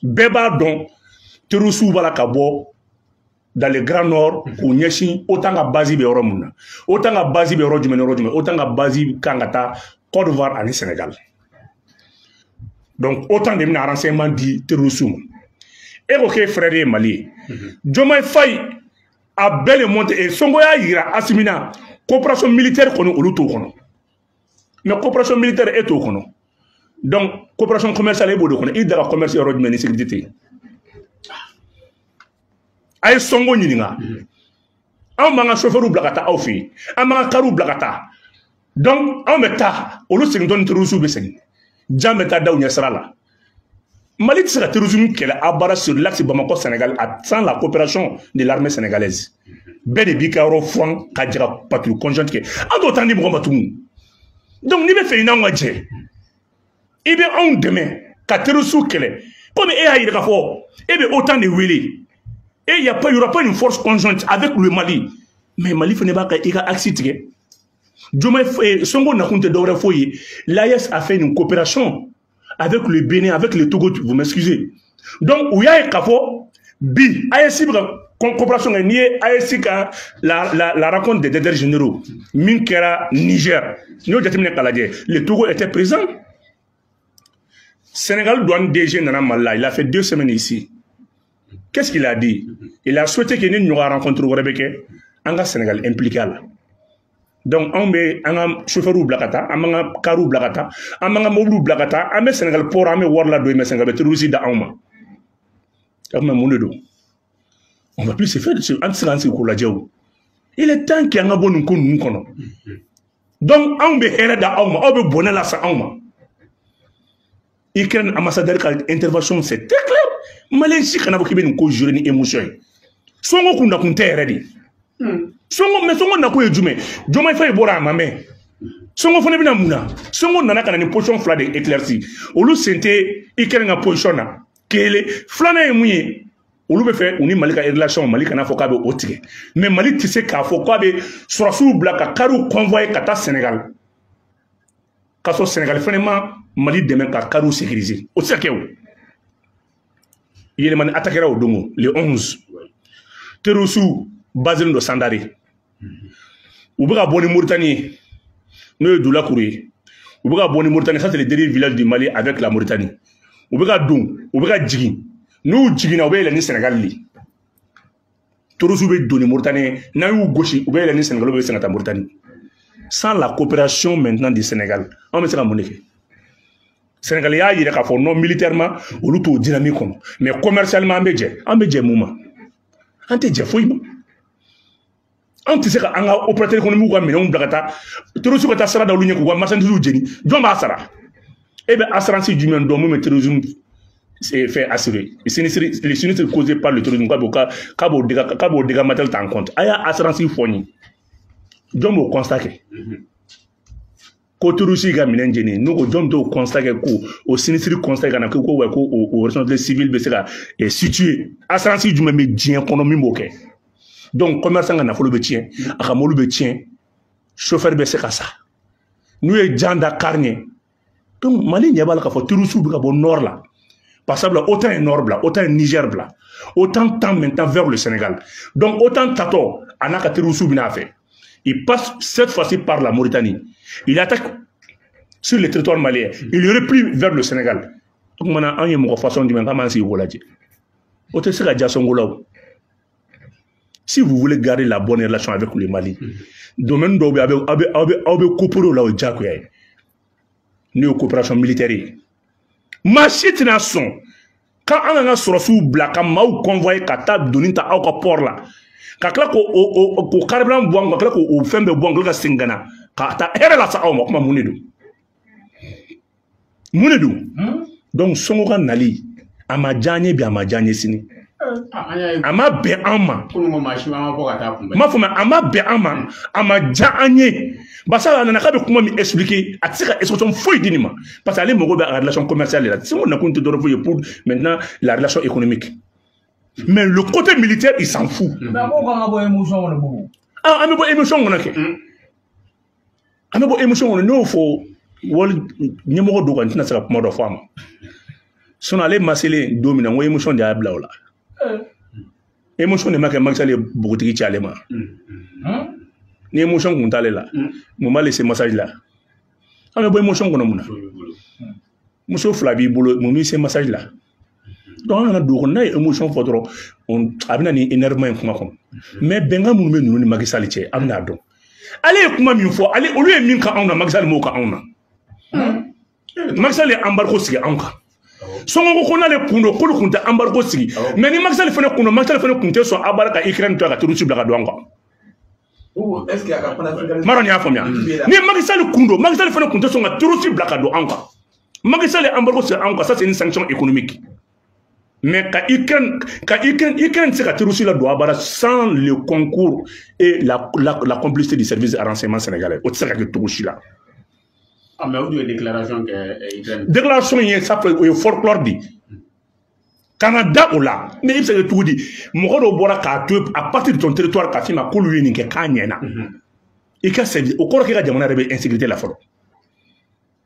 Bɛɛ b'a dɔn terroriste b'a la ka bɔ dans le Grand Nord k'u ɲɛsin OTAN ka base bɛ yɔrɔ mun na. OTAN ka base bɛ yɔrɔ jumɛn, yɔrɔ jumɛn? OTAN ka base kan ka taa Côte d'Ivoire ani Sénégal. Donc OTAN de bɛna renseignement di terroriste ma. E ko k'e frère ye Mali ye. Diomaye Faye a bɛɛ le monté et Sonko y'a yira Assimi na, coopération militaire kɔni, olu t'o kɔnɔ. Mais coopération militaire, e t'o kɔnɔ. Donc coopération commerciale, e b'o de kɔnɔ. I da ka commerce yɔrɔ jumɛn ni sécurité tɛ yen? A ye Sonko ɲininka. Anw b'an ka chauffeur bila ka taa aw fɛ yen, an b'an ka kariw bila ka taa. Donc anw bɛ taa, olu segintɔ ni terroristes bɛ segin, jan bɛ taa da u ɲɛ sira la. Mali tɛ se ka terrorisme kɛlɛ abada sur l'axe Bamako Sénégal sans la coopération de l'armée sénégalaise. Bɛɛ de b'i ka yɔrɔ furan ka jɛ ka patrouille conjointe kɛ. An t'o temps di mɔgɔ ma tugun. Donc n'i bɛ fɛ i n'anw ka jɛ, i bɛ anw dɛmɛ ka terroristes kɛlɛ. Komi e y'a yira k'a fɔ e bɛ OTAN de wele et il y a pas, il y aura pas une force conjointe avec le Mali. Mais Mali fana b'a ka i ka axe tigɛ. Diomaye, Sonko nakun tɛ dɔwɛrɛ foyi ye. L'AES a fait une coopération avec le Bénin, avec le Togo, vous m'excusez. Donc u y'a ye k'a fɔ bi AES bɛ ka coopération kɛ. N'i ye AES ka la rencontre des directeurs généraux min kɛra Niger, n'i y'o jateminɛ k'a lajɛ, le Togo était présent. Sénégal douane DG nana Mali la, il a fait 2 semaines ici. Qu'est-ce qu'il a dit? Il a souhaité que ni ɲɔgɔn rencontre wɛrɛ bɛ kɛ, an ka Sénégal impliqué a la. Donc anw bɛ an ka chauffeurs bila ka taa, an b'an ka cariw bila ka taa, an b'an ka mobiliw bila ka taa, an bɛ Sénégal port, an bɛ wari ladon, mais Sénégal bɛ terroriste da anw ma. O tuma mun de don? On va plus se faire, an tɛ se k'an sigi k'o lajɛ o. Il est temps qu'an ka bɔ nin ko ninnu kɔnɔ. Donc anw bɛ hɛrɛ da aw ma, aw bɛ bɔnɛ lase anw ma. Ukraine ambassadeur ka intervention, c'est très clair. Malien si kana fɔ k'i bɛ nin ko gérer ni émotion ye. Sonko kun nakun tɛ yɛrɛ de. Sonko, mais Sonko nakun ye jumɛn? Diomaye Faye bɔra, a ma mɛn. Sonko fana bɛna mun na? Sonko nana ka na ni position fila de éclairci. Olu sen tɛ Ukraine ka position na. Kelen, filanan ye mun ye? Olu bɛ fɛ u ni Mali ka relation, Mali kana fɔ k'a bɛ o tigɛ. Mais Mali tɛ se k'a fɔ k'a bɛ sɔrɔsiw bila ka kariw convoyer ka taa Sénégal, k'a sɔrɔ Sénégal fana ma Mali dɛmɛ ka kariw sécuriser. O tɛ se ka kɛ o. Yélimani attaquera o don, le 11. Terroristes basé don Sandare. U bɛ ka bɔ ni Mauritanie ye, n'o ye Dulakuru ye. U bɛ ka bɔ ni Mauritanie, ça c'est le dernier village du Mali avec la Mauritanie. U bɛ ka don, u bɛ ka jigin. N'u jiginna, u bɛ yɛlɛ ni Sénégal de. Terroristes bɛ don ni Mauritanie, n'an y'u gosi, u bɛ yɛlɛ ni Sénégal, u bɛ segin ka taa Mauritanie. Sans la coopération maintenant du Sénégal, anw bɛ se ka mun de kɛ? Sénégal y'a yira k'a fɔ non, militairement olu t'o dynamique kɔnɔ, mais commercialement an bɛ jɛ. An bɛ jɛ mun ma? An tɛ jɛ foyi ma. Anw tɛ se ka an ka opérateur économique ka minɛnw bila ka taa, terroristes ka taa sira da olu ɲɛ k'u ka marchandises jeni. Jɔn b'a sara? E bɛ assurance jumɛn dɔn mun bɛ terrorisme fait assurer les sinistres, les sinistres causés par le terrorisme, k'a b'o dégâts matériel ta en compte? A y'a assurance fɔ n ye, jɔn b'o constat kɛ ko terroriste ka minɛn jeni? N'u ko jɔn t'o constat kɛ ko o sinistre constat ka na ko wa ko o responsabilité civile bɛ se ka situer? Assurance jumɛn bɛ diɲɛ kɔnɔ min b'o kɛ? Donc commerçant ka nafolo bɛ tiɲɛ, a ka mobili bɛ tiɲɛ, chauffeur bɛ se ka sa n'u ye jan da kari ɲɛ. Donc Mali ɲɛ b'a la k'a fɔ terroriste bɛ ka bɔ nord la. Par sabula OTAN ye nord bila, OTAN ye Niger bila, OTAN tend maintenant vers le Sénégal. Donc OTAN tatɔ, a n'a ka terroriste bɛ n'a fɛ. Il passe cette fois-ci par la Mauritanie, il attaque sur le territoire malien, il replie vers le Sénégal. O kumana anw ye mɔgɔ façon jumɛn k'an b'an sigi k'o lajɛ? O tɛ se ka diya Sonko la o. Si vous voulez garder la bonne relation avec le Mali, domaine dɔw bɛ, aw bɛ coopérer o la, o ye diyagoya ye. N'o ye coopération militaire ye, maa si tɛna sɔn k'an k'an ka sɔrɔsiw bila ka maaw convoyer ka taa doni ta aw ka port la, ka tila k'o o k'o carburant bɔ an kun, ka tila k'o fɛn bɛɛ bɔ an kun, ka segin ka na ka taa hɛrɛ lase aw ma. O kuma mun de don? Mun de don? Donc Sonko ka nali, a ma diya an ye bi, a ma diya an ye sini, a ma bɛn an ma. Kunun ko maa si ma bɔ ka taa kunbɛn. N m'a fɔ, ma a ma bɛn an ma, a ma diya an ye. Barisa a nana k'a bɛ kuma min expliquer, a tɛ se ka explication foyi di nin ma, parce que ale mago bɛ a ka relation commerciale de la. Sonko nakun tɛ dɔwɛrɛ foyi ye pour maintenant la relation économique, mais le côté militaire, il s'en fout. Mais a ko k'an ka bɔ émotion kɔnɔ, Bubu. Ah, an bɛ bɔ émotion kɔnɔ kɛ, an bɛ bɔ émotion kɔnɔ. N'o fɔ wali ɲɛmɔgɔ dɔw kan, n tɛna se ka kuma dɔ fɔ a ma. Sinon ale ma selen don min na, n ko émotion de y'a bila o la. Émotion de ma kɛ Macky Sall ye npogotigi ci ale ma. Ni émotion kun t'ale la, mun b'ale se massage la? An bɛ bɔ émotion kɔnɔ mun na? Muso fila b'i bolo, mun b'i se massage la? Donc an kana don o kɔnɔ. N'a ye émotion fɔ dɔrɔn, a bɛ na ni énervement ye kuma kɔnɔ. Mais bɛnkan minnu bɛ ninnu ni Macky Sall cɛ, an bɛna dɔn. Ale ye kuma min fɔ, ale olu ye min ka anw na, Macky Sall m'o ka anw na. Macky Sall ye embargo sigi anw kan. Sonko ko n'ale kun don, k'olu kun tɛ embargo sigi. Mais ni Macky Sall fana kun don, Macky Sall fana kun tɛ sɔn abara ka Ukraine to yen ka terroriste bila ka don an kan. M'a dɔn n'i y'a faamuya. Ni Macky Sall kun don, Macky Sall fana kun tɛ sɔn ka terroriste bila ka don an kan. Macky Sall ye embargo sigi anw kan, ça c'est une sanction économique. Mais ka Ukraine tɛ se ka terroriste la don abara sans le concours et la complicité du service de renseignement sénégalais. O tɛ se ka kɛ cogo si la. Ah, mais o dun ye déclaration kɛ Ukraine. Déclaration ye ça fait o ye folklore de ye. Kana da o la. Mais i bɛ se ka kɛ cogo di? Mɔgɔ dɔw bɔra k'a to à partir de ton territoire k'a f'i ma k'olu ye nin kɛ k'a ɲɛna. I ka service o kɔrɔ k'e ka jamana yɛrɛ bɛ insécurité la fɔlɔ.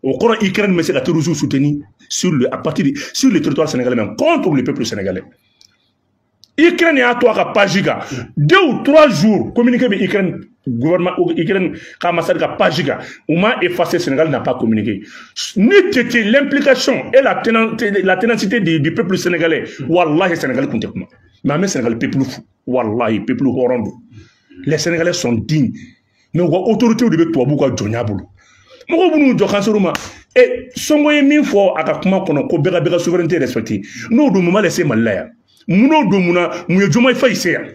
O kɔrɔ Ukraine bɛ se ka terroristes soutenir sur le à partir de, sur le territoire sénégalais même contre le peuple sénégalais. Ukraine y'a to a ka page kan 2 ou 3 jours communiqué bɛ Ukraine gouvernement Ukraine ka ambassade ka page kan, u m'a effacé, Sénégal n'a pas communiqué. Ni tɛ l'implication et la ténacité du peuple sénégalais, wallahi Sénégal kun tɛ kuma. Mais an bɛ Sénégal peuple fou, wallahi peuple hɔrɔn don. Les Sénégalais sont dignes, mais u ka autorités de bɛ tubabuw ka jɔnya bolo. Mɔgɔw b'u jɔ kansɛriw ma. E Sonko ye min fɔ a ka kuma kɔnɔ ko bɛɛ ka souveraineté respecté, n'o dun mun ma lase Mali la yan? Mun n'o don mun na? Mun ye Diomaye Faye se yan?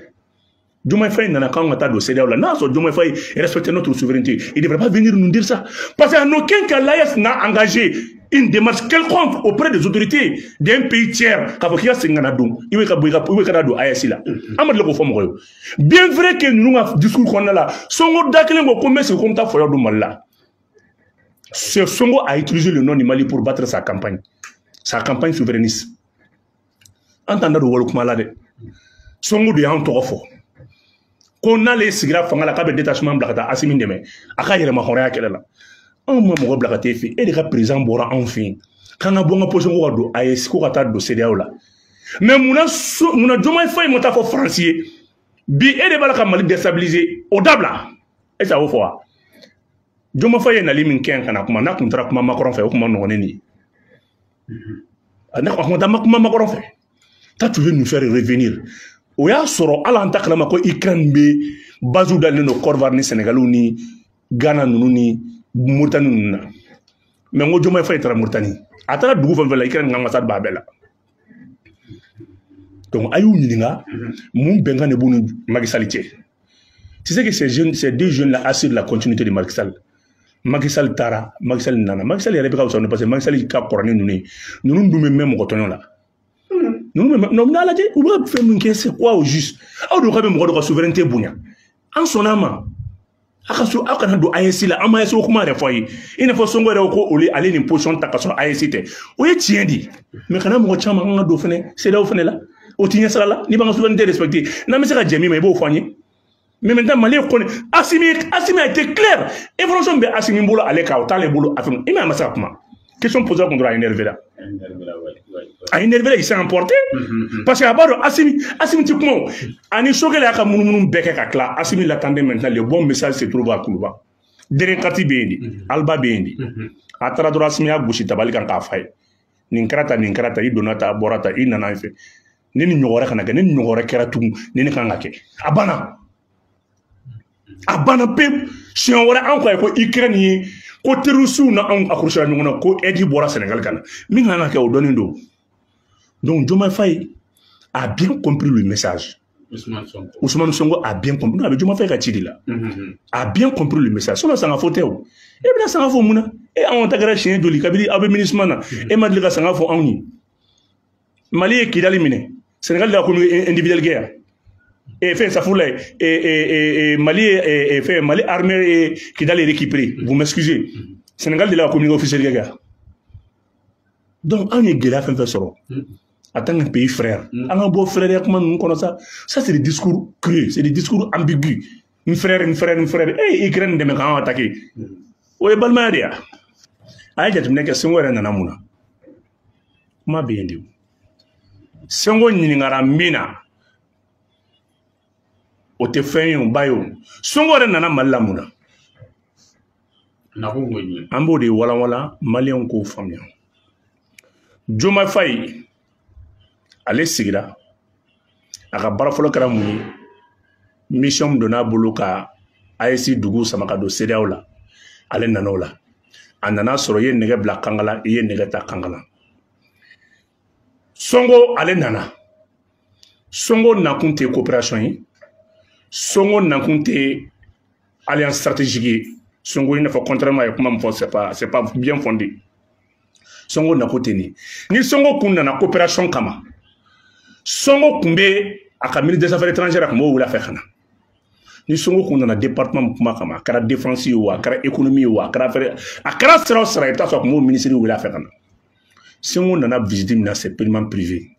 Diomaye Faye nana k'anw ka taa don CEDEAO la. N'a sɔrɔ Diomaye Faye respectait notre souveraineté, il devrait pas venir nous dire ça. Parce qu'en aucun cas l'AES n'a engagé une démarche quelconque auprès des autorités d'un pays tiers k'a fɔ k'i ka segin ka na don, i bɛ ka bɔ i bɛ ka na don AES la. An ma deli k'o fɔ mɔgɔ ye. Bien vrai que ninnu ka discours kɔnɔna la, Sonko da kelen ko n bɛ segin ko n bɛ taa fɔyɔ don Mali la. Ce Sonko a utilisé le nom du Mali pour battre sa campagne souverainiste. An t'an da don wali kuma la dɛ. Sonko de y'an tɔgɔ fɔ. Ko n'ale sigira fanga la k'a bɛ détachement bila ka taa Asimi dɛmɛ a ka yɛrɛma hɔrɔnya kɛlɛ la. Anw ma mɔgɔ bila ka taa e fɛ yen. E de ka président bɔra anw fɛ yen. K'an ka bɔ an ka position ko ka don AES ko ka taa don CEDEAO la. Mais munna Diomaye Faye ma taa fɔ Faransi ye bi e de b'a la ka Mali déstabiliser o dabila. Est-ce que a y'o fɔ wa? Diomaye Faye ye nali min kɛ yan ka na kuma, n'a kun taara kuma Macron fɛ o kun ma nɔgɔn ne nin ye. A kun taa kuma Macron fɛ. Toi, tu veux nous faire revenir. O y'a sɔrɔ hali an ta kalama ko Ukraine bɛ base dalen don Côte d'Ivoire ni Sénégal ni Ghana ninnu ni Mauritanie ninnu na. Mais n ko Diomaye Faye taara Mauritanie. A taara dugu fɛn fɛn la, Ukraine ka ambassade b'a bɛɛ la. Donc a y'u ɲininka mun bɛnkan de b'u ni Macky Sall cɛ. Tu sais que ces deux jeunes-là assurent la continuité de Macky Sall. Macky Sall taara, Macky Sall nana. Macky Sall yɛrɛ bɛ ka fisaya parce que Macky Sall ka kɔrɔ ni ninnu ye. Ninnu dun bɛ mɛn mɔgɔ tɔɲɔ la. Ninnu bɛ non n'a lajɛ u bɛ fɛn min kɛ c'est quoi au juste? Aw de ko k'a bɛ mɔgɔ dɔ ka souveraineté bonya. An sɔnna a ma. A ka so aw kana don AES la, an ma AES ko kuma yɛrɛ fɔ a ye. I n'a fɔ Sonko yɛrɛ ko olu ale nin position ta ka sɔrɔ AES tɛ. O ye tiɲɛ de ye. Mais kana mɔgɔ caman an ka don fɛnɛ CEDEAO fɛnɛ la. O ti ɲɛsira la. N'i b'an ka souveraineté respecté, n'an bɛ se ka jɛ min ma i b'o fɔ an ye. Mais maintenant, Mali connaît. Assimi a été clair. Évolution bɛ Assimi bolo ale kan, o t'ale bolo a fɛn. I m'a ye a ma se ka kuma. Question posée contre a énervé la. A énervé la, il s'est emporté. Parce que a b'a dɔn Assimi ti kuma o. Ani Sogɛlɛ y'a ka munumunu bɛɛ kɛ ka tila. Assimi l'attendait maintenant. Le bon message se trouve à Koulouba. Derenkati bɛ yen de. Alba bɛ yen de. A taara dɔrɔn Assimi y'a gosi tabali kan k'a fa ye. Nin kɛra tan, nin kɛra tan, i donna tan, a bɔra tan, i nana an fɛ. Ni nin ɲɔgɔn wɛrɛ kana kɛ, ni nin ɲɔgɔn wɛrɛ kɛra tugun, ni nin kan ka kɛ. A banna. A banna pewu. Siɲɛ wɛrɛ an ko a ye ko Ukraine ye ko terroriste na anw accroché ɲɔgɔn na ko aide bɔra Sénégal ka na. Min kan ka kɛ o dɔnnen don. Donc Diomaye Faye a bien compris le message. Ousmane Sonko a bien compris. Non, a bɛ Diomaye Faye ka ci de la. A bien compris le message. Sinon sanga fɔ tɛ o. E bɛna sanga fɔ mun na? E anw ta kɛra siɲɛ joli kabini aw bɛ MINUSMA na. E ma deli ka sanga fɔ anw ye. Mali ye Kidali minɛ. Sénégal de y'a communiqué individuel kɛ yan. Et fait ça fout et Mali et fait Mali armée Kidal récupéré. Vous m'excusez. Sénégal de la communauté officielle gars. Donc on est gɛlɛya fɛn fɛn sɔrɔ. En tant que pays frère, an ka bɔ frère kuma ninnu kɔnɔ sa. Ça c'est des discours creux, c'est des discours ambigus. N frère, n frère, n frère. Eh Ukraine dɛmɛ k'an attaquer. O ye balimaya de ya. A ye jateminɛ kɛ Sonko yɛrɛ nana mun na. Kuma bɛ yen de. Sonko ɲininkara min na, o tɛ fɛn ye, o ba ye o. Sonko yɛrɛ nana Mali la mun na? Nakun kun ye jumɛn? An b'o de walanwalan maliyɛnw k'o faamuya. Diomaye Faye, ale sigira, a ka baara fɔlɔ kɛra mun ye? Mission min donn'a bolo ka AES dugu sama ka don CEDEAO la, ale nana o la. A nana sɔrɔ i ye nɛgɛ bila Kankala, i ye nɛgɛ ta Kankala. Sonko ale nana. Sonko nakun tɛ coopération ye. Sonko nakun tɛ alliance stratégique ye. Sonko i n'a fɔ contrairement ye kuma min fɔ, c'est pas bien fondé. Sonko nakun tɛ nin ye. Ni Sonko kun nana coopération kama, Sonko kun bɛ a ka ministre des affaires étrangères, a kun b'o wele a fɛ ka na. Ni Sonko kun nana département min kuma kama, a kɛra défense ye o, a kɛra économie ye o, a kɛra affaire, a kɛra sira o sira, i bɛ taa sɔrɔ a kun b'o ministre wele a fɛ ka na. Sonko nana visite min na, c'est purement privé.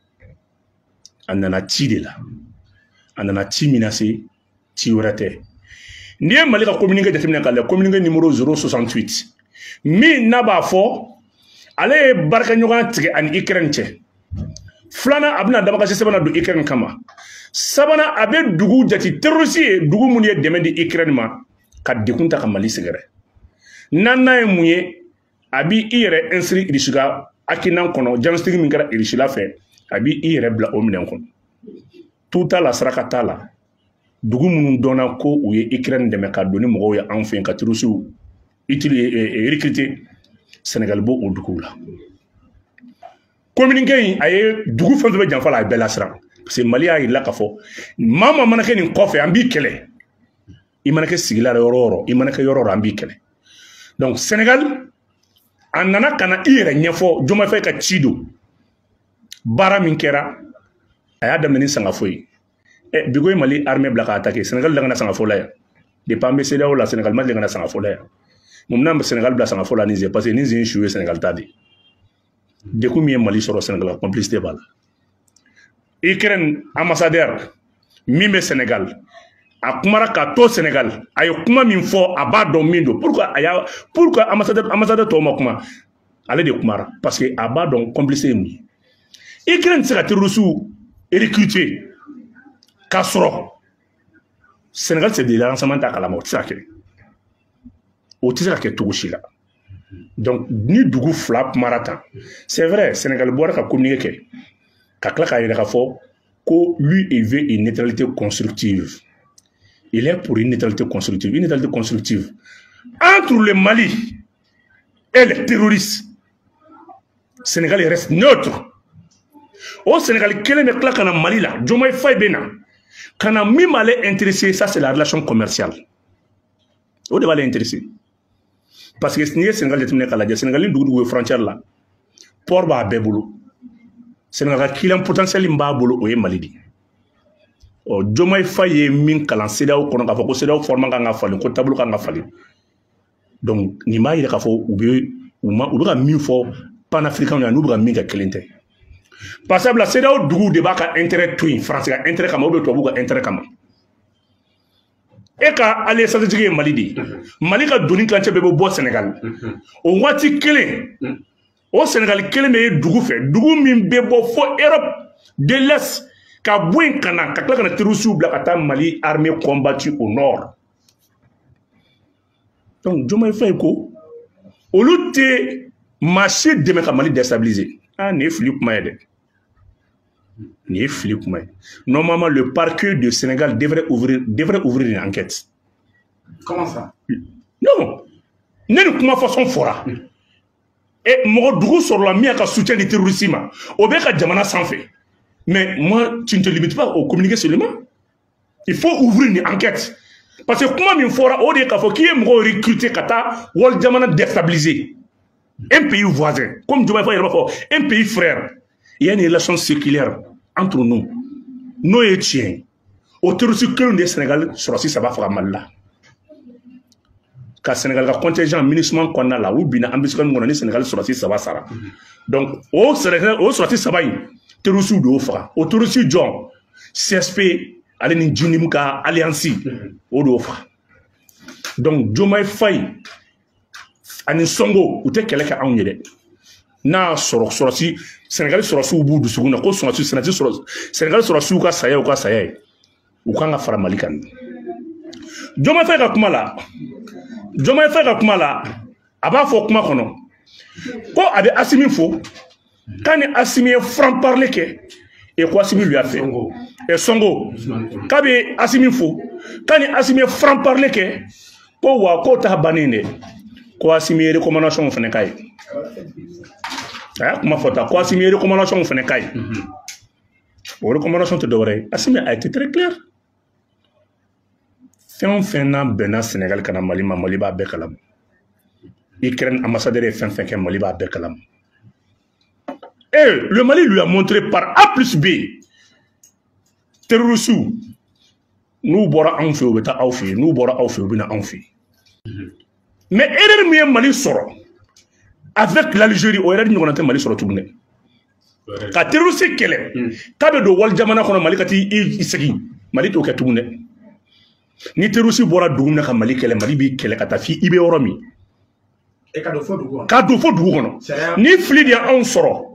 A nana ci de la. A nana ci min na se, ci wɛrɛ tɛ. N'i ye Mali ka communiqué jateminɛ k'a lajɛ, communiqué numéro 068, min n'a b'a fɔ ale ye baarakɛɲɔgɔnya tigɛ ani Ukraine cɛ. Filanan, a bɛna damakasi sɛbɛn na don Ukraine kama. Sabanan, a bɛ dugu jate terroriste ye, dugu minnu ye dɛmɛ di Ukraine ma ka degun ta ka Mali sɛgɛrɛ. Naaninan ye mun ye? A b'i i yɛrɛ inscrit Irisi ka akinan kɔnɔ, diagnostic min kɛra Irisi la fɛ, a b'i i yɛrɛ bila o minɛn kɔnɔ. Tu t'a la, saraka t'a la. Dugu minnu dɔnna ko u ye Ukraine dɛmɛ ka don ni mɔgɔw ye anw fɛ yen ka terroriste recruter, Sénégal b'o o duguw la. Communiqué in, a ye dugu fɛn fɛn bɛ janfa la, a ye bɛɛ lasiran. Parce que Mali y'a yir'i la k'a fɔ maa o maa mana kɛ nin kɔfɛ, an b'i kɛlɛ. I mana kɛ sigila la yɔrɔ o yɔrɔ, i mana kɛ yɔrɔ o yɔrɔ, an b'i kɛlɛ. Donc Sénégal, a nana ka na i yɛrɛ ɲɛfɔ. Diomaye Faye ka ci don. Baara min kɛra, a y'a daminɛ ni Sangafo ye. Ɛ bi ko ye Mali armée bila ka attaquer, Sénégal la ka na Sangafo la yan. Depuis an bɛ CEDEAO la, Sénégal ma deli ka na Sangafo la yan. Mun bɛna Sénégal bila Sangafo la Niger? Parce que Niger ye su ye Sénégal ta de ye. Degun min ye Mali sɔrɔ, Sénégal ka complicité b'a la. Ukraine ambassadeur min bɛ Sénégal, a kumara k'a to Sénégal, a ye kuma min fɔ, a b'a dɔn min don. Pourquoi a y'a, pourquoi ambassadeur tɔw ma kuma, ale de kumara? Parce que a b'a dɔn complicité ye mun ye. Ukraine tɛ se ka terroriste recruter k'a sɔrɔ Sénégal c'est de renseignement t'a kalama, o tɛ se ka kɛ. O tɛ se ka kɛ cogo si la. Donc ni dugu fila kumara tan, c'est vrai, Sénégal bɔra ka communiqué kɛ ka tila k'a yɛrɛ k'a fɔ ko lui, il veut une neutralité constructive. Il est pour une neutralité constructive. Une neutralité constructive entre le Mali et les terroristes. Sénégal reste neutre. Au Sénégal, kelen bɛ tila ka na Mali la, Diomaye Faye bɛ na ka na min b'ale intéressé, ça c'est la relation commerciale. O de b'ale intéressé. Parce que n'i ye Sénégal jateminɛ k'a lajɛ, Sénégal ni dugu dugu ye frontière la, port b'a bɛɛ bolo. Sénégal ka client potentiel min b'a bolo, o ye Mali de ye. Ɔ Diomaye Faye ye min kalan CEDEAO kɔnɔ k'a fɔ ko CEDEAO format kan ka falen, ko taabolo kan ka falen. Donc nin b'a yira k'a fɔ u bɛ u ma u bɛ ka min fɔ panafricains ɲɛna, n'u bɛ ka min kɛ kelen tɛ. Par exemple, CEDEAO duguw de b'a ka intérêt to yen Faransi ka intérêt kama ou bien tubabuw ka intérêt kama. E ka allié stratégique ye Mali de ye. Mali ka doni tilancɛ bɛɛ bɛ bɔ Sénégal. O waati kelen, o Sénégal kelen bɛ ye dugu fɛ, dugu min bɛ bɔ fo Europe de l'Est ka bɔ yen ka na ka tila ka na terroriste bila ka taa Mali armée combattue au nord. Donc Diomaye Faye ko olu tɛ maa si dɛmɛ ka Mali déstabiliser. Ah, nin ye fili kuma ye dɛ. Nin ye fili kuma ye. Normalement, le parquet du Sénégal devrait ouvrir une enquête. Comment ça? Non. Ne ni kuma façon fɔra. E mɔgɔ dugu sɔrɔla min y'a ka soutien di terroriste ma, o bɛ ka jamana sanfɛ. Mais moi, tu ne te limites pas au communiqué seulement. Il faut ouvrir une enquête. Parce que kuma min fɔra, o de ye k'a fɔ k'i ye mɔgɔw recruter ka taa wali jamana déstabiliser. Un pays voisin, comme Diomaye Faye yɛrɛ b'a fɔ, un pays frère. Il y a une relation séculaire entre nous. N'o ye tiɲɛ ye. O terroriste kelen de ye Sénégal sɔrɔsi saba faga Mali la. Ka Sénégal ka contingent MINUSMA kɔnɔna la, u binna embuscade min kɔnɔ ni Sénégal sɔrɔsi saba sara. Donc o Sénégal o sɔrɔsi saba in, terroriste de y'o faga. O terroriste jɔn? CSP ale ni JNIM ka alliance, o de y'o faga. Donc Diomaye Faye ani Sonko, u tɛ kɛlɛ kɛ anw ye dɛ. N'a sɔrɔ sɔrɔsi Sénégal sɔrɔsiw b'u dusukun na ko sɔrɔsi Sénégal sɔrɔsiw ka saya u ka saya ye u kan ka fara Mali kan. Diomaye Faye ka kuma la, Diomaye Faye ka kuma la, a b'a fɔ kuma kɔnɔ ko a bɛ Assimi fo k'a ni Assimi ye franc parler kɛ et ko Assimi lui a fait et Sonko k'a bɛ Assimi fo k'a ni Assimi ye franc parler kɛ ko wa k'o t'a bannen dɛ ko Assimi ye recommandation fana k'a ye. A y'a kuma fɔ tan ko Assimi ye recommandation fana k'a ye. O recommandation tɛ dɔwɛrɛ ye. Assimi a été très clair. Fɛn o fɛn n'a bɛnna Sénégal ka na Mali ma, Mali b'a bɛɛ kalama. Ukraine ambassadeur ye fɛn fɛn kɛ, Mali b'a bɛɛ kalama. Et le Mali lui a montré par A plus B. Terroristes n'u bɔra anw fɛ yen, u bɛ taa aw fɛ yen, n'u bɔra aw fɛ yen, u bɛ na anw fɛ yen. Mais erreur min ye Mali sɔrɔ avec l'Algérie, o erreur ɲɔgɔnna tɛ Mali sɔrɔ tuguni dɛ. Ka terroriste kɛlɛ k'a bɛ don wali jamana kɔnɔ, Mali ka t'i segin, Mali t'o kɛ tuguni dɛ. Ni terroriste bɔra dugu min na ka Mali kɛlɛ, Mali b'i kɛlɛ ka taa f'i i bɛ yɔrɔ min. E ka don fo dugu kɔnɔ. Ka don fo dugu kɔnɔ. Ni fili de y'anw sɔrɔ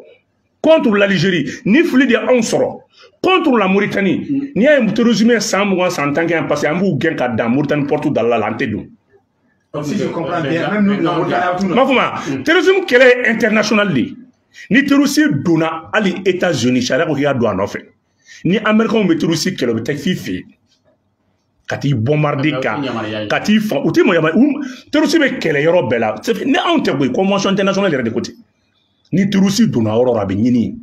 contre l'Algérie, ni fili de y'anw sɔrɔ contre la Mauritanie, n'i y'a ye terrorisme ye san 20 san 10 kɛ yan, parce que an b'u gɛn ka dan Mauritanie porte da la, an tɛ don. Donc si je comprends bien, même nous, la Mauritanie, m'a fɔ ma, terrorisme kɛlɛ ye international de ye. Ni terroriste donna hali États-Unis, sariya ko k'i ka don a nɔfɛ. Ni Américains bɛ terroriste kɛlɛ, u bɛ taa f'i fɛ yen ka t'i bombarder ka t'i fa, u tɛ mɔgɔ terroriste bɛ kɛlɛ yɔrɔ bɛɛ la. Ni anw tɛ koyi, convention internationale yɛrɛ de ko ten. Ni terroriste donna yɔrɔ o yɔrɔ, a bɛ ɲini.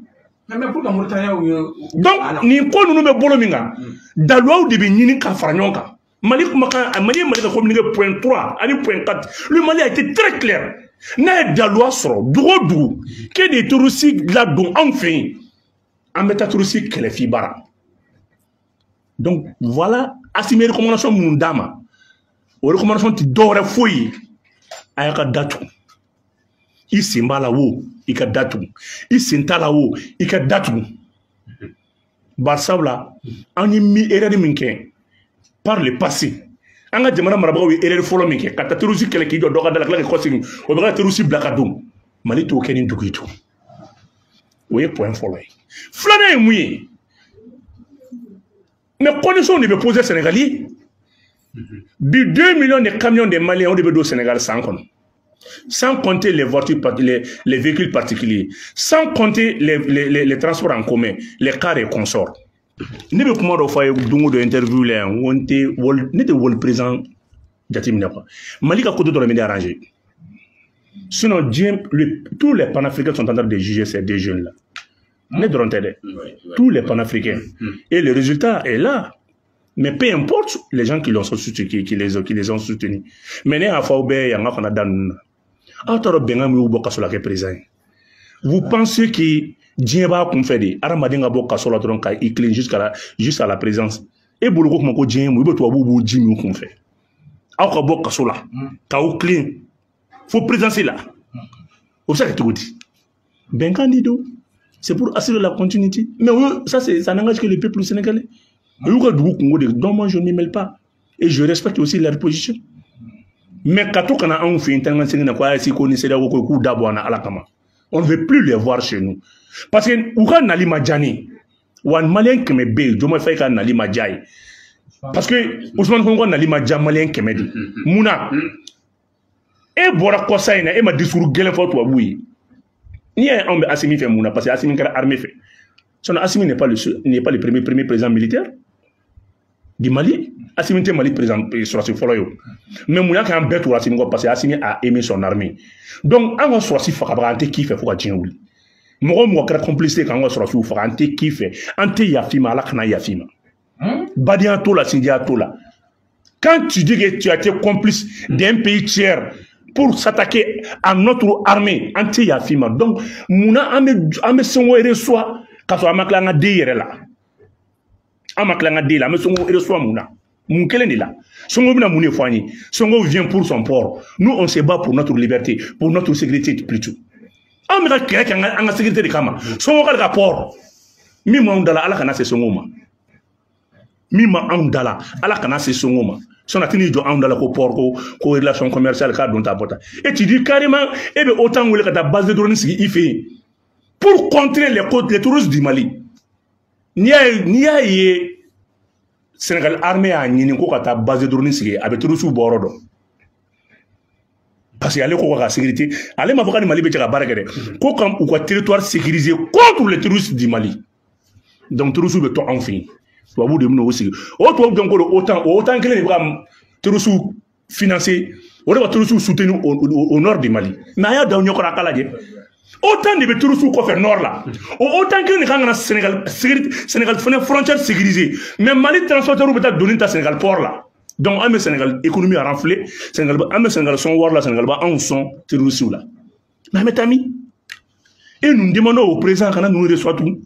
Mais pourquoi Mauritanie ye. Donc nin ko ninnu bɛ bolo min kan, daluyaw de bɛ ɲini ka fara ɲɔgɔn kan. Mali kumakan, Mali ye Mali ka communiqué point 3 ani point 4. Le Mali a été très clair. N'a ye daluya sɔrɔ dugu o dugu k'e de ye terroriste ladon anw fɛ yen, an bɛ taa terroriste kɛlɛ f'i bara. Donc voilà, Assimi ye recommandation minnu d'a ma, o recommandation tɛ dɔwɛrɛ foyi ye, a y'a ka datugu. I sen b'a la wo, i ka datugu. I sen t'a la wo, i ka datugu. Bari sabula an ye mi erreur min kɛ par le passé, an ka jamana marabagaw ye erreur fɔlɔ min kɛ ka taa terroriste kɛlɛ k'i jɔ dɔ ka da la, tila k'i kɔsegin, o bɛ ka terroriste bila ka don. Mali t'o kɛ ni dugu ye tugun. O ye point fɔlɔ ye. Filanan ye mun ye? Mais condition de bɛ poser Sénégal ye. Bi 2 millions de camions de Maliens o de bɛ don Sénégal san kɔnɔ. Sans compter les voitures, les véhicules particuliers, sans compter les transports en commun, les cars et consorts. Ne bɛ kuma dɔ fɔ a ye don o don interview la yan, n ko n tɛ wali, ne tɛ wali président jateminɛ quoi. Mali ka côté dɔrɔn bɛ ne arranger. Sinon diɲɛ, tous les panafricains sont en train de juger ces deux jeunes là. Ne dɔrɔn tɛ dɛ. Tous les panafricains. Et le résultat est là. Mais peu importe les gens qui l'ont soutenu, qui les ont soutenus. Mais ne y'a fɔ aw bɛɛ yan ka kana da ninnu na. Aw t'a dɔn bɛnkan min y'u bɔ kaso la kɛ président ye. Vous pensez que diɲɛ b'a kun fɛ de, hadamaden ka bɔ kaso la dɔrɔn ka i tilen jusqu'à la présidence. E bolo ko kuma ko diɲɛ ye mun, i bɛ tubabuw b'u ji min kun fɛ. Aw ka bɔ kaso la k'aw tilen fo présidence la. O bɛ se ka kɛ cogo di? Bɛnkan de don. C'est pour assurer la continuité. Mais eux, ça, ça n'engage que le peuple sénégalais. Olu ka dugu kungo de, donc moi je ne m'y mêle pas. Et je respecte aussi leur position. Mais ka to kana anw fɛ yen tan ka segin na ko AES ko ni CEDEAO ko k'u da bɔ an na Ala kama. On ne veut plus les voir chez nous. Parce que u ka nali ma diya ne ye. Wa Malien 100 bɛ yen, Diomaye Faye ka nali ma diya ye. Parce que Ousmane Sonko ka nali ma diya Malien 100 de. Mun na? E bɔra kɔsa in na, e ma discours gɛlɛn fɔ tubabuw ye. N'i y'a ye anw bɛ Assimi fɛ mun na? Parce que Assimi kɛra armée fɛ. Sinon Assimi n'est pas le premier président militaire du Mali. Assimi tɛ Mali président sɔrɔsi fɔlɔ ye o. Mais mun y'a kɛ an bɛɛ tugura Assimi kɔ? Parce que Assimi a aimé son armée. Donc an ka sɔrɔsi fagabaga, an tɛ k'i fɛ fo ka diɲɛ wuli. Mɔgɔ o mɔgɔ kɛra complice k'an ka sɔrɔsiw faga, an tɛ k'i fɛ, an tɛ yaf'i ma, Ala kana yaf'i ma. Badenya t'o la, sinjiya t'o la. Quand tu dis que tu as été complice d'un pays tiers pour s'attaquer à notre armée, an tɛ yaf'i ma. Donc munna an bɛ Sonko reçoit k'a sɔrɔ an ma tila an ka den yɛrɛ la? An ma tila an ka den la, an bɛ Sonko reçoit mun na? Mun kelen de la? Sonko bɛna mun de fɔ an ye? Sonko vient pour son port. Nous, on se bat pour notre liberté, pour notre sécurité plutôt. Anw bɛ ka kɛlɛ kɛ an ka sécurité de kama. Sonko k'ale ka port min m'anw da la, Ala kana se Sonko ma. Min ma anw da la, Ala kana se Sonko ma. Sinon a tɛn'i jɔ anw da la ko port ko relation commerciale k'a don ta bɔ ta. Et tu dis carrément e bɛ OTAN wele ka taa base de drone sigi i fɛ yen pour contrer les terroristes du Mali. N'i y'a ye Sénégal armée y'a ɲini ko ka taa base de drone sigi, a bɛ terroristes bɔ yɔrɔ dɔn. Parce que ale ko ka sécurité, ale m'a fɔ k'a ni Mali bɛ cɛ ka baara kɛ dɛ, ko ka u ka territoire sécuriser contre les terroristes du Mali. Donc terroristes bɛ to anw fɛ yen, tubabuw de bɛ n'o sigi. O tubabu jɔn ko don OTAN, o OTAN kelen de bɛ ka terroristes financer, o de bɛ terroristes soutenir au nord du Mali. Mais a y'a da aw ɲɛkɔrɔ a k'a lajɛ. OTAN de bɛ terroristes kɔfɛ nord la. O OTAN kelen de kan ka na Sénégal fana frontière sécuriser. Mais Mali transporteurs bɛ taa doni ta Sénégal port la. Donc an bɛ Sénégal économie renfler, Sénégal an bɛ Sénégal sɔn wari la, Sénégal b'anw sɔn terroristes la. Mais an bɛ taa min? Et nous demandons au président kana ninnu reçoit tout.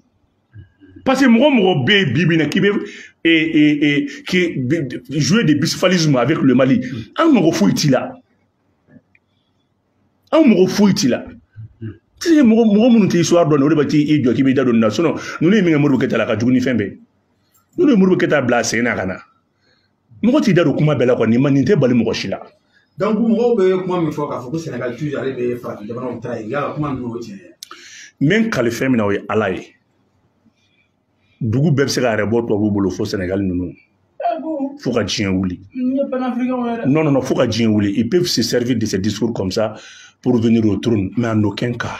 Parce que mɔgɔ bɛ yen bi bi in na k'i bɛ qui jouer des bicéphalisme avec le Mali, an mago foyi t'i la. An mago foyi t'i la. Tu sais, mɔgɔ minnu tɛ histoire dɔn, o de bɛ t'i jɔ k'i b'i da don nin na. Sinon ninnu ye min kɛ Modibo Keyita la, a ka jugu ni fɛn bɛɛ ye. Ninnu ye Modibo Keyita bila a sen na ka na. Mɔgɔ t'i da don kuma bɛɛ la quoi, nin tɛ bali mɔgɔ si la. Donc mɔgɔw bɛ kuma min fɔ k'a fɔ ko Sénégal toujours ale bɛ farafin jamanaw ta ye, yala kuma ninnu o tiɲɛ ye? N bɛ n kali fɛn min na, o ye Ala ye. Dugu bɛɛ bɛ se k'a yɛrɛ bɔ tubabuw bolo fo Sénégal ninnu. Fo ka diɲɛ wuli. Non, non, non, fo ka diɲɛ wuli. Ils peuvent se servir de ces discours comme ça pour venir au trône, mais en aucun cas.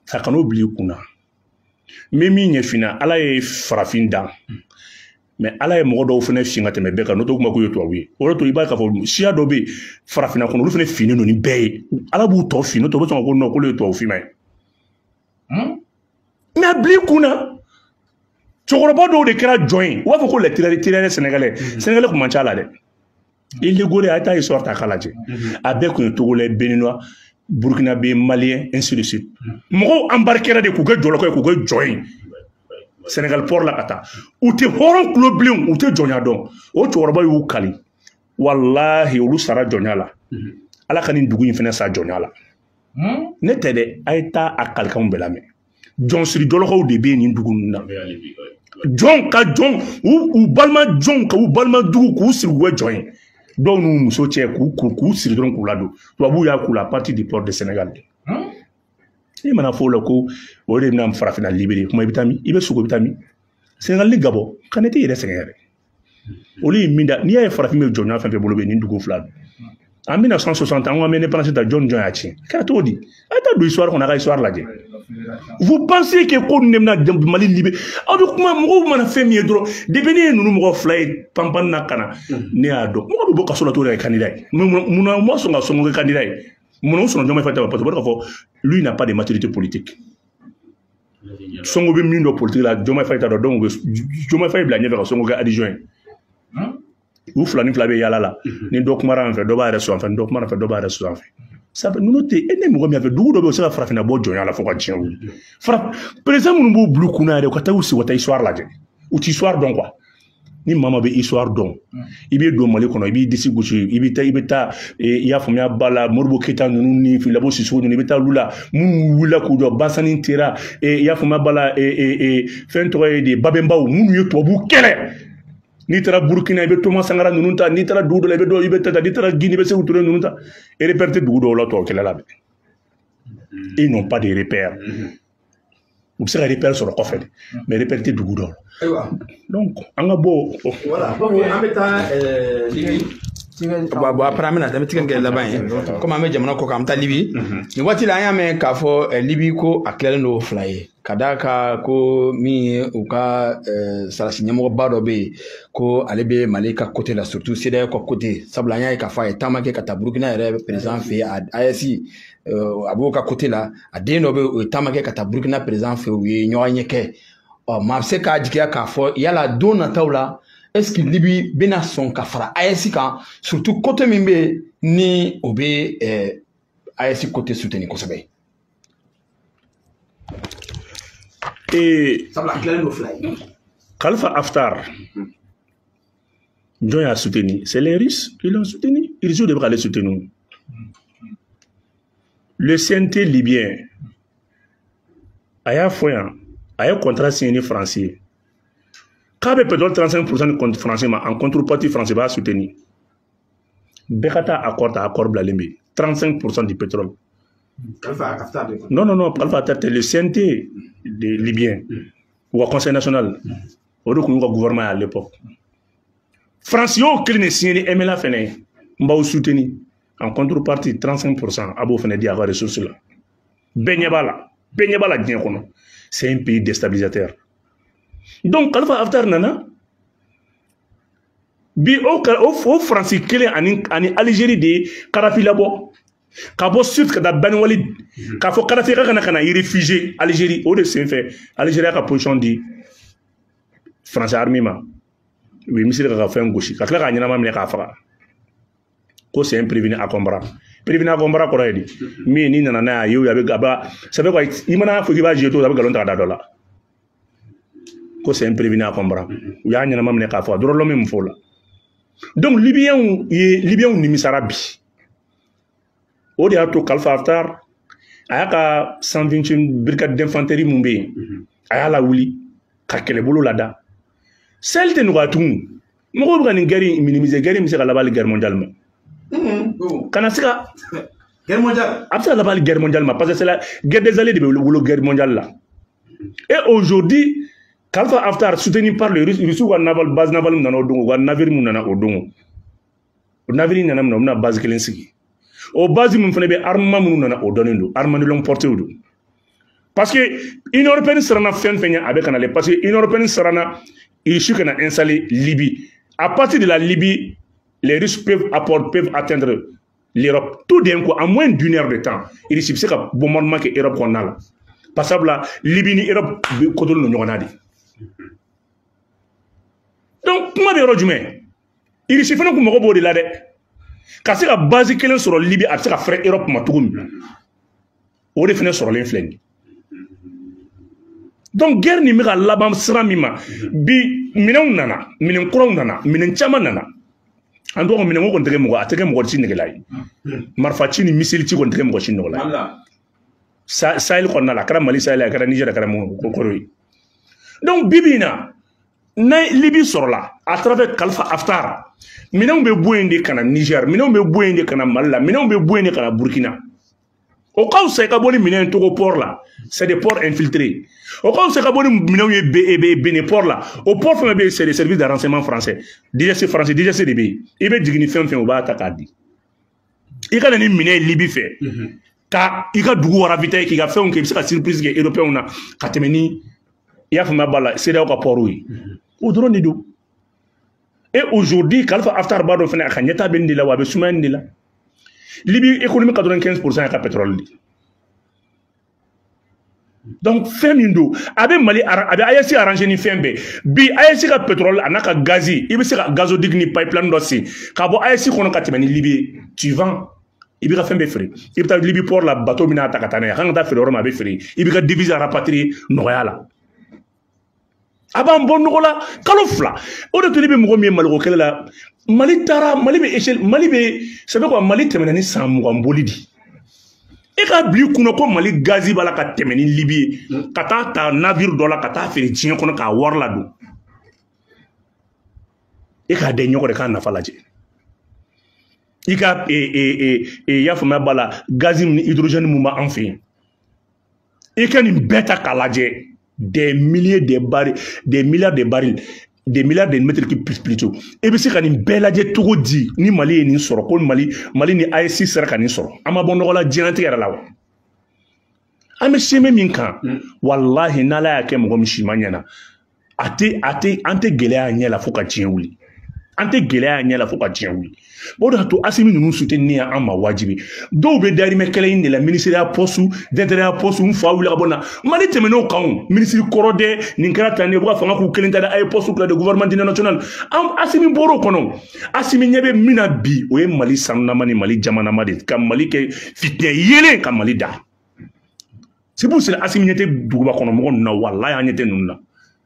Ça kan'o bila i kunna. N bɛ min ɲɛf'i ɲɛna, Ala ye farafin dan. Mais Ala ye mɔgɔ dɔw fana fin ka tɛmɛ bɛɛ kan, n'o tɛ kuma k'u ye tubabu ye. O de to i b'a ye k'a fɔ siya dɔ bɛ yen farafinna kɔnɔ, olu fana finnen don ni bɛɛ ye. Ala b'u tɔ fin, n'o tɛ u bɛ sɔn ka ko non k'olu ye tubabu finman ye. Mais a bila i kunna. Cɛkɔrɔba dɔw de kɛra jɔn ye, u b'a fɔ ko les tirailleurs sénégalais. Sénégalais kun man ca la dɛ. Illégaux a ye taa histoire ta k'a lajɛ. A bɛɛ kun ye Togolais, Béninois, Burkinabé, Malien, ainsi de suite. Mɔgɔw embarquera de k'u kɛ jɔlɔkɔ ye, k'u kɛ jɔn ye. Sénégal port la ka taa. U tɛ hɔrɔn kulo bilen, u tɛ jɔnya dɔn. O cɛkɔrɔba y'u kali. Walahi olu sara jɔnya la. Ala ka nin dugu in fana sa jɔnya la. Ne tɛ dɛ, a ye taa a kalikanw bɛɛ lamɛn. Jɔnsiri jɔlɔkɔw de bɛ yen nin dugu ninnu na. Jɔn ka jɔn, u balima jɔn ka u balima dugu k'u siri u kɛ jɔn ye. Dɔw n'u muso cɛ k'u siri dɔrɔn k'u ladon. Tubabuw y'a k'u la à partir du port de Sénégal. I mana fɔ o la ko o de bɛna farafinna libéré, kuma i bɛ taa min? I bɛ sogo i bɛ taa min? Sénégal ni Gabon, ka ne t'i yɛrɛ sɛgɛn yɛrɛ. Olu ye min da, n'i y'a ye farafin bɛ jɔnya fɛn fɛn bolo bɛ nin dugu fila don. En 1960, an ko an bɛ indépendance ta, jɔn jɔn y'a tiɲɛ? A kɛra cogo di? A ye taa don histoire kɔnɔ, a ka histoire lajɛ. Vous pensez que ko nin de bɛna Mali libéré? Aw bɛ kuma mɔgɔw mana fɛn min ye dɔrɔn, depuis ne ye ninnu mɔgɔ fila ye panpan na ka na, ne y'a dɔn. Mɔgɔ bɛ bɔ kaso la cogo di ka kɛ candidat ye? Munna u ma sɔn ka Sonko kɛ candidat ye? Munna u sɔnna Diomaye Faye ta ma? Parce que u b'a dɔn k'a fɔ lui n'a pas de maturité politique. Sonko bɛ min dɔn politique la, Diomaye Faye t'a dɔn, donc u bɛ Diomaye Faye bila ɲɛfɛ ka Sonko kɛ adjoint ye. U fila ni fila bɛ yaala la. Ni dɔ kumara an fɛ, dɔ b'a yɛrɛ sɔrɔ an fɛ, ni dɔ kumara an fɛ, dɔ b'a yɛrɛ sɔrɔ an fɛ. Sabu ninnu tɛ e ne mɔgɔ min fɛ, dugu dɔ bɛ yen, o bɛ se ka farafinna bɔ jɔnya la fo ka diɲɛ wuli. Président minnu b'u bila u kunna yɛrɛ, u ka taa u sigi u ka taa histoire lajɛ. U ti histoire dɔn quoi. Ni maa maa bɛ histoire dɔn, i bɛ don Mali kɔnɔ, i b'i disi gosi, i bɛ taa i y'a faamuya ba la, Modibo Keyita ninnu ni Filabo Sisoko ninnu, i bɛ taa olu la minnu wulila k'u jɔ, Basani Tera, i y'a faamuya ba la, fɛn tɔgɔ ye de, Babɛnbaw minnu ye tubabu kɛlɛ. N'i taara Burukina, i bɛ Thomas Sankara ninnu ta, n'i taara dugu dɔ la, i bɛ dɔw, i bɛ taa, n'i taara Guinée, i bɛ Sékou Touré ninnu ta. E repère tɛ dugu dɔw la tubabu kɛlɛ la bi. Ils n'ont pas de repère. U bɛ se ka repère sɔrɔ kɔfɛ de, mais repère tɛ dugu dɔw la. Ayiwa. Donc an ka bɔ. Voilà, donc an bɛ taa Libi. Bon, après an bɛna an bɛ tigɛ kɛ laban ye. Komi an bɛ jamana kɔ kan, an bɛ taa Libi. Nin waati la an y'a mɛn k'a fɔ Libi ko a tilalen don fila ye. Ka d'a kan ko min ye u ka sarasi ɲɛmɔgɔba dɔ bɛ yen ko ale bɛ Mali ka côté la, surtout CEDEAO ka côté. Sabula an y'a ye k'a fɔ a ye taama kɛ ka taa Burukina yɛrɛ président fɛ yen, AES a b'o ka côté la. A den dɔ bɛ yen, o ye taama kɛ ka taa Burukina président fɛ yen, u ye ɲɔgɔn ɲɛ kɛ. Ɔ maa bɛ se k'a jigiya k'a fɔ yala don nataw la, est-ce que Libi bɛna sɔn ka fara AES kan, surtout côté min bɛ yen ni o bɛ AES côté soutenir kosɛbɛ? Sabula a tilalen don fila ye. Khalifa Haftar, jɔn y'a soutenu? C'est les Russes qui l'ont soutenu. Ils devraient aller soutenir. Le CNT libyen a y'a fɔ yan, a ye contrat signé ni Faransi ye. K'a bɛ pétrole 35% contre français ma en contrepartie français b'a soutenir. Bɛɛ ka taa accord ta, accord bilalen bɛ yen. 35% du pétrole. Non, non, non, Khalifa Haftar tɛ, le CNT de libyen u ka conseil national, o de tun y'u ka gouvernement ye à l'époque. France y'o kelen de signé ni MLA fɛnɛ ye, n b'aw soutenir en contrepartie 35%, a b'o fɛnɛ di a ka ressource la. Bɛɛ ɲɛ b'a la, bɛɛ ɲɛ b'a la diɲɛ kɔnɔ. C'est un pays déstabilisateur. Donc Khalifa Haftar nana bi, o Faransi kelen ani Algérie de ye Kadhafi labɔ ka bɔ Sud ka taa Bani Walid, k'a fɔ Kadhafi ka na i réfugier Algérie. O de senfɛ Algérie y'a ka position di Faransi armée ma, u ye missile ka fɛn gosi ka tila k'a ɲɛnama minɛ k'a faga, ko c'est un prévenu encombrant. Prévenu encombrant kɔrɔ ye di? Min n'i nana n'a ye, a ye o, a bɛ a b'a ça fait quoi, i mana fɔ k'i b'a jouer cogo a bɛ nkalon ta ka da dɔ la ko c'est un prévenu encombrant. U y'a ɲɛnama minɛ k'a faga dɔrɔn, min fɔ o la. Donc Libyens nimisara bi, o de y'a to Khalifa Haftar a y'a ka 128 brigade d'infanterie mun bɛ yen, a y'a lawuli ka kɛlɛbolo lada. Sahel tɛ nɔgɔya tugun, mɔgɔw bɛ ka nin guerre in minimiser, guerre in bɛ se ka laban hali guerre mondiale ma. Kana se ka guerre mondiale, a bɛ se ka laban hali guerre mondiale ma, parce que c'est la guerre des alliés de bɛ wolo guerre mondiale la. Et aujourd'hui Khalifa Haftar soutenu par le Russe, Russe ka naval base navale min nana o don, u ka navire mun nana o don, o navire nana min na, u bɛna base kelen sigi. O base min fana bɛ, armement minnu nana o dɔnnen don, armement de longue portée don. Parce que Union européenne siranna fɛn fɛn ɲɛ, a bɛ ka nalen, parce que Union européenne siranna Russie ka na installer Libye. À partir de la Libye, les Russes peuvent atteindre l'Europe. Tout d'un coup, en moins d'une heure de temps, Russie bɛ se ka bombardement kɛ Europe kɔnɔna la. Parce que sabula Libye ni Europe bɛ kotolen don ɲɔgɔn na de. Donc kuma bɛ yɔrɔ jumɛn? Russie fana kun mago b'o de la dɛ. Ka se ka base kelen sɔrɔ Libye, a bɛ se ka fɛrɛ Europe ma cogo min. O de fana sɔrɔlen filɛ nin ye. Donc guerre nin bɛ ka laban sira min ma bi, minɛnw nana, minɛn kuraw nana, minɛn caman nana. An tɔgɔ minɛnko kɔni tɛ kɛ mɔgɔ, a tɛ kɛ mɔgɔ si negela ye. Marifa ci ni missile ci kɔni tɛ kɛ mɔgɔ si negela ye. Sahel kɔnɔna la, a kɛra Mali Sahel, a kɛra Niger, a kɛra mun kɔrɔ ye. Donc bi bi in na, ni Libye sɔrɔla à travers Khalifa Haftar, minɛnw bɛ bɔ yen de ka na Niger, minɛnw bɛ bɔ yen de ka na Mali la, minɛnw bɛ bɔ yen de ka na Burkina. O ka fisa i ka bɔ ni minɛn ye Togo port la, c'est des ports infiltrés. O ka fisa i ka bɔ ni minɛnw ye Benin port la, o port fɛn fɛn bɛ yen, c'est des services de renseignement français, DGSE français, DGSE de bɛ yen. I bɛ jigin ni fɛn fɛn, u b'a ta k'a di. I ka na ni minɛn ye Libye fɛ, ka i ka dugu ravitailler, k'i ka fɛnw kɛ, i bɛ se ka surprise kɛ européens na ka tɛmɛ ni, i y'a faamuya b'a la, CEDEAO ka port ye. O dɔrɔn de don. Et aujourd'hui, Khalifa Haftar b'a dɔn fɛnɛ a ka ɲɛta bɛ nin de la, wa a bɛ sumaya nin de la. Libye économie 95% y'a ka pétrole de. Donc fɛn min don, a bɛ Mali, a bɛ AES arranger ni fɛn bɛɛ. Bi AES ka pétrole a n'a ka gazi, i bɛ se ka gazoduc ni pipeline dɔ sen ka bɔ AES kɔnɔ ka tɛmɛ ni Libye ye. Tu vends, i b'i ka fɛn bɛɛ feere. I bɛ taa Libye port la, bateau bɛna ta ka taa n'a ye, a kan ka taa feere yɔrɔ min, a bɛ feere. I b'i ka devise rapatrier nɔgɔya la. A b'an bɔ nɔgɔ la kalo 2. O de to ne bɛ mɔgɔ min ye Maliko kɛlɛ la, Mali taara, Mali bɛ échelle, Mali bɛ, c'est quoi, Mali tɛmɛna ni san 20 boli di. E ka bila i kunna ko Mali gazi b'a la ka tɛmɛ ni Libye ye, ka taa ta navire dɔ la ka taa feere diɲɛ kɔnɔ k'a wari ladon. E k'a da i ɲɔgɔn de k'a nafa lajɛ. I ka i y'a faamuya b'a la, gazi ni hydrogène mun b'an fɛ yen, i ka nin bɛɛ ta k'a lajɛ, des milliers de barils, des milliards de barils, des milliards de mètres cubes plutôt. I bɛ se ka nin bɛɛ lajɛ cogo di ni Mali ye nin sɔrɔ, ko Mali ni AES sera ka nin sɔrɔ? An ma bɔ nɔgɔ la diɲɛlatigɛ yɛrɛ la wa? An bɛ sɛmɛ min kan, walahi n'Ala y'a kɛ mɔgɔ min si ma ɲɛna, a tɛ a tɛ an tɛ gɛlɛya ɲɛ la fo ka diɲɛ wuli. An tɛ gɛlɛya ɲɛ la fo ka diɲɛ wuli. O de y'a to Asimi ninnu soutenir an ma wajibi. Dɔw bɛ dahirimɛ kɛlɛ in de la, ministériya poste, d'intérieur poste, n fa wuli ka bɔ na. Mali tɛmɛn'o kan o, ministre kɔrɔ dɛ, nin kɛra tan de, u bɛ ka fanga k'u kelen ta dɛ, a ye poste tila de gouvernement d'union nationale. An Asimi bɔr'o kɔnɔ. Asimi ɲɛ bɛ min na bi, o ye Mali sanunama ni Mali jamanama de ye, ka Mali kɛ fitinɛ yeelen ka Mali da. C'est pour cela Asimi ɲɛ tɛ duguba kɔnɔ mɔgɔ ninnu na, walahi an ɲɛ tɛ ninnu na.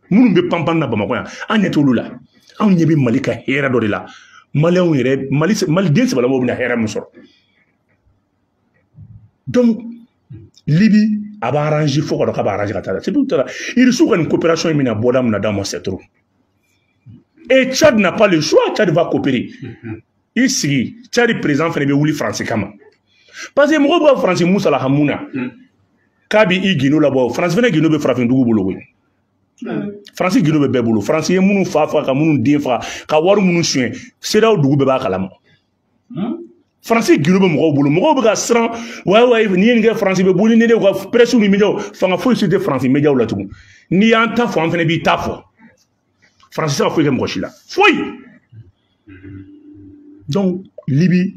Minnu bɛ panpan na Bamakɔ yan, an ɲɛ t'olu la. Anw ɲɛ bɛ Mali ka hɛrɛ dɔ de la. Maliyɛnw yɛrɛ, Mali, Maliden sɛbɛlamaw bɛna hɛrɛ min sɔrɔ. Donc Libye a b'a arranger fo ka dɔn k'a b'a arranger ka taa. C'est pour cela Irisiw ka nin coopération in bɛna bɔda min na d'an ma, c'est trop. Et Tchad n'a pas le choix, Tchad va coopérer. I sigi, Tchad président fana bɛ wuli Faransi kama. Parce que mɔgɔw b'a Faransi musala hamuna. K'a bɛ i gindo labɔ, Faransi fana gindo bɛ farafin dugu bolo koyi. Faransi gindo bɛ bɛɛ bolo. Faransi ye minnu fa faga, ka minnu den faga, ka wari minnu suɲɛ, CEDEAO dugu bɛɛ b'a kalama. Faransi gindo bɛ mɔgɔw bolo, mɔgɔw bɛ ka siran, wayi wayi, n'i ye nin kɛ Faransi bɛ boli ni ne ka presse ni médiaw, fanga foyi si tɛ Faransi médiaw la tugun. N'i y'an ta fɔ, an fana b'i ta fɔ. Faransi tɛ se ka foyi kɛ mɔgɔ si la, foyi. Donc Libye,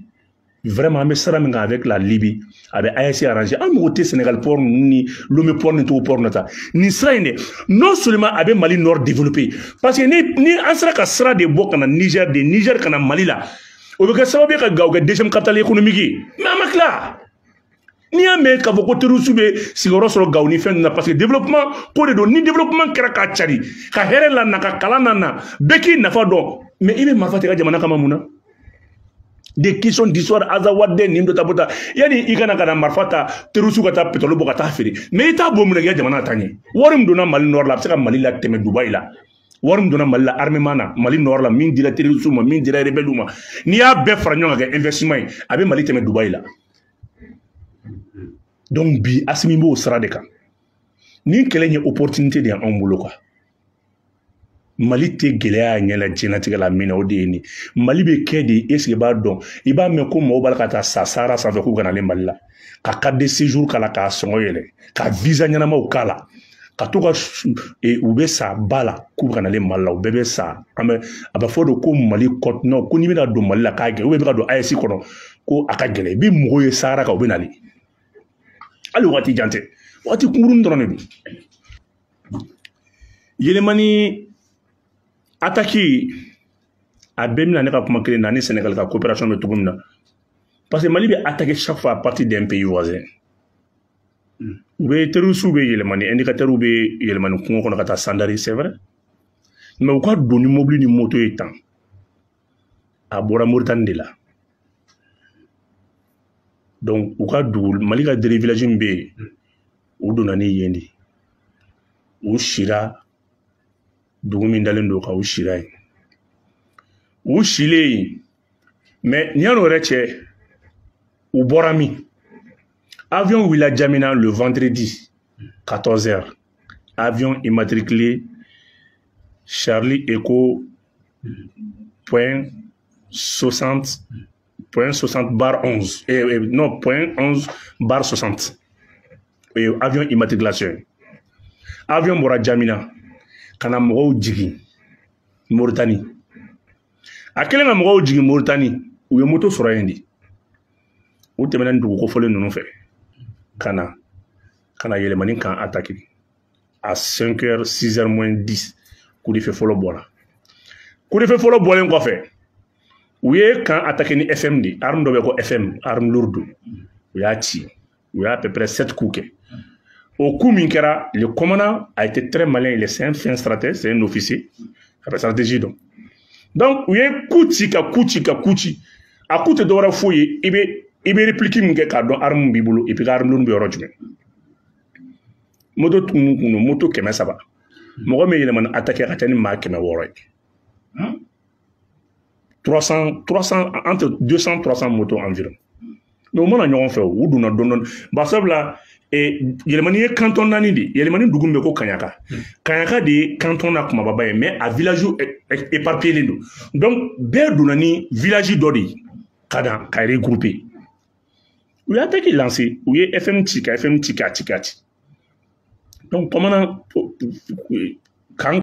vraiment an bɛ sira min kan avec la Libye, a bɛ AES arranger. An mago tɛ Sénégal port ninnu ni Lomé port ni Togo port ninnu ta. Nin sira in dɛ, non seulement a bɛ Mali nord développer, parce que ni an sera ka sira de bɔ ka na Niger, de Niger ka na Mali la, o bɛ kɛ sababu ye ka Gawo kɛ deuxième capitale économique ye. Mais an ma tila. N'i y'a mɛn k'a fɔ ko terroriste bɛ sigiyɔrɔ sɔrɔ Gawo ni fɛn ninnu na, parce que développement ko de don. Ni développement kɛra k'a cari, ka hɛrɛ la na, ka kalan na na, bɛɛ k'i nafa dɔn. Mais i bɛ marifa tigɛ jamana kama mun na? Des questions d'histoire, Azawad nin dɔ ta bɔ ta, yanni i kana ka na marifa ta, terroriste ka taa pétrole bɔ ka taa feere, mais i t'a bɔ mun na k'i ka jamana ta ɲɛ? Wari min donna Mali nord la, a bɛ se ka Mali la tɛmɛ Dubaï la. Wari min donna Mali la armement na, Mali nord la, min dira terroriste ma, min dira rebelle ma, n'i y'a bɛɛ fara ɲɔgɔn kan kɛ investissement ye, a bɛ Mali tɛmɛ Dubaï la. Donc bi Assimi b'o sira de kan. Nin kɛlɛ in ye opportunité de ye anw bolo quoi. Mali tɛ gɛlɛya ɲɛ la diɲɛlatigɛ la min na, o de ye nin. Mali bɛ kɛ de, est ce que i b'a dɔn? I b'a mɛn ko mɔgɔw b'a la ka taa sa Sahara sanfɛ k'u ka na ale Mali la, ka carte de séjour k'a la, k'a sɔngɔ yɛlɛ, ka visa ɲɛnamaw k'a la, ka to ka u bɛ sa ba la k'u ka na ale Mali la, u bɛɛ bɛ sa. An bɛ a bɛ fɔ de ko Mali kɔ non, ko n'i bɛna don Mali la k'a gɛlɛn, ou bien i bɛ ka don AES kɔnɔ ko a ka gɛlɛn, i bɛ mɔgɔw ye Sahara kan, u bɛ nalen. Hali waati jan tɛ, waati kunkurunin dɔrɔn de don. Yélimané attaque a bɛɛ bɛna ne ka kuma kelen na ni Sénégal ka coopération bɛ cogo min na, parce que Mali bɛ attaquer chaque fois à partir d'un pays voisin. U bɛ terroristes bɛ Yélimané, indicateurs bɛ Yélimané kungo kɔnɔ ka taa Sandari, c'est vrai, mais u ka don ni mobili ni moto ye tan, a bɔra Mauritanie de la. Donc u ka dugu Mali ka dernier village min bɛ yen, u donna ni yen de, u sira dugu min dalen don kan, u sira yen, u silen yen. Mais nin y'o yɛrɛ cɛ, u bɔra min? Avion wulila N'Djamena le vendredi 14 heures, avion immatriculé Charlie Echo point 60 point 60 barre 11, non, point 11 barre 60, et avion immatriculation. Avion bɔra N'Djamena ka na mɔgɔw jigin Mauritanie. A kɛlen ka mɔgɔw jigin Mauritanie, u ye moto sɔrɔ yen de, u tɛmɛna ni dugu kofɔlen ninnu fɛ ka na Yélimané kan attaquer à 5 heures, 6 heures moins 10. Coup de feu fɔlɔ bɔra. Coup de feu fɔlɔ bɔlen kɔfɛ, u ye camp attaquer ni FM de, arme dɔ bɛ ko FM, arme lourde. U y'a ci, u y'a à peu près 7 coups kɛ. O coup min kɛra, le commandant a été très malin, il est c'est un fin stratège, c'est un officier, a bɛ stratégie dɔn. Donc u ye coup ci, ka coup ci, ka coup ci. A coup tɛ dɔwɛrɛ foyi ye, i bɛ réplique min kɛ k'a dɔn arme b'i bolo, et puis ka arme lourde bɛ yɔrɔ jumɛn. Moto tun kun don, moto 300. Mɔgɔ min Yélimané attaqué, a ka ca ni maa 600 ye. 300, 300, entre 200, 300 motos environ. Mais u mana ɲɔgɔn fɛ, u donna dɔɔni dɔɔni. Barisabula Yélimané ye canton naani de. Yélimané dugu min bɛ ko Kaɲaka. Kaɲaka de ye canton na kumababa ye, mais a village éparpillé don. Donc bɛɛ donna ni village dɔ de ye ka na ka regrouper. U ye attaque lancé, u ye FM ci, ka FM ci, k'a ci, k'a ci. Donc commandant kan